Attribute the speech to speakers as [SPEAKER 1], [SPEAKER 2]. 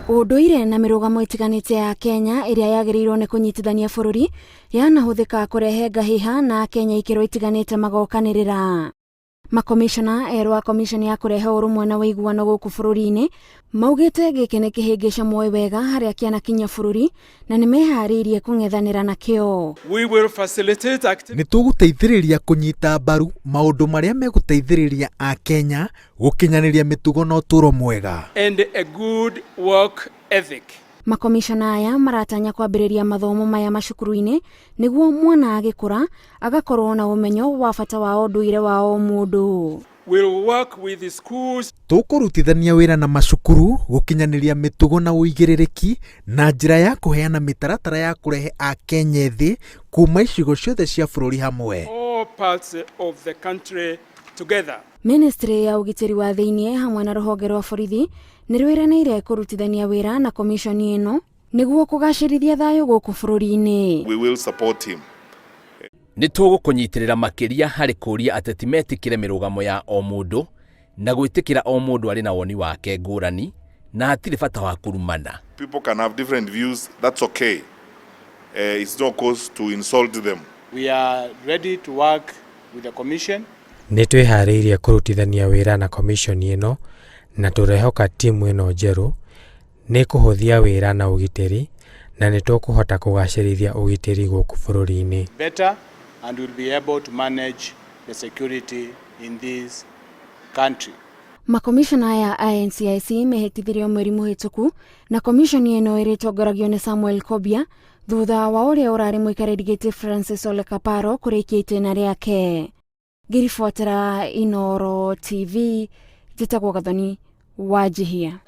[SPEAKER 1] Ũndũire na mĩrũgamo ĩtiganĩte ya Kenya ĩrĩa yagĩrĩirwo nĩ kũnyitithania bũrũri yanahũthĩka kũrehe ngahĩha na Akenya ikĩro itiganĩte magokanĩrĩra. Makomishona erũ a komishoni ya kũrehe ũrũmwe na ũiguano gũkũ bũrũri-inĩ maugĩte gĩkĩ nĩ kĩhĩngĩca moĩ wega harĩa kĩanakinyia bũrũri na nĩ meharĩirie kũng'ethanĩra nakĩo.
[SPEAKER 2] We will facilitate
[SPEAKER 3] Nĩ tũgũteithĩrĩria kũnyita mbaru maũndũ marĩa megũteithĩrĩria Akenya gũkinyanĩria mĩtugo na ũtũũro mwega.
[SPEAKER 2] And a good work ethic.
[SPEAKER 1] Makomishona aya maratanya kwambĩrĩria mathomo maya macukuru-inĩ nĩguo mwana agĩkũra agakorwo na ũmenyo wa bata wa ũndũire wa o mũndũ.
[SPEAKER 2] We'll work with the schools
[SPEAKER 3] Tũkũrutithania wĩra na macukuru gũkinyanĩria mĩtugo na ũigĩrĩrĩki na njĩra ya kũheana mĩtaratara ya kũrehe Akenya ethĩ kuma icigo ciothe cia bũrũri hamwe.
[SPEAKER 2] All parts of the country together.
[SPEAKER 1] Ministry ya ũgitĩri wa thĩinĩ hamwe na rũhonge rwa borithi nĩ rwĩranĩire kũrutithania wĩra na komishoni ĩno nĩguo kũgacĩrithia thayũ gũkũ bũrũri-inĩ.
[SPEAKER 4] We will support him.
[SPEAKER 5] Nĩ tũgũkũnyitĩrĩra makĩria harĩ kũũria ateti metĩkĩre mĩrũgamo ya o mũndũ na gwĩtĩkĩra o mũndũ arĩ na woni wake ngũrani na hatirĩ bata wa kũrumana.
[SPEAKER 4] People can have different views, that's okay. It's no cause to insult them.
[SPEAKER 2] We are ready to work with the commission.
[SPEAKER 6] Nĩ twĩharĩirie kũrutithania wĩra na komishoni ĩno na tũrehoka timu ĩno njerũ nĩ ĩkũhũthia wĩra na ũgitĩri na nĩ tũkũhota kũgacĩrithia ũgitĩri gũkũ bũrũri-inĩ.
[SPEAKER 2] Better and will be able to manage the security in this country.
[SPEAKER 1] Makomishona aya a NCIC mehĩtithirio mweri mũhĩtũku na komishoni ĩno ĩrĩtongoragio nĩ Samuel Kobia thutha wa ũrĩa ũrarĩ mũikarĩri gĩtĩ Francis Ole Kaparo kũrĩkia itĩna rĩake. Ngĩribotera Inoro TV, njĩtagwo Gathoni Wanjihia.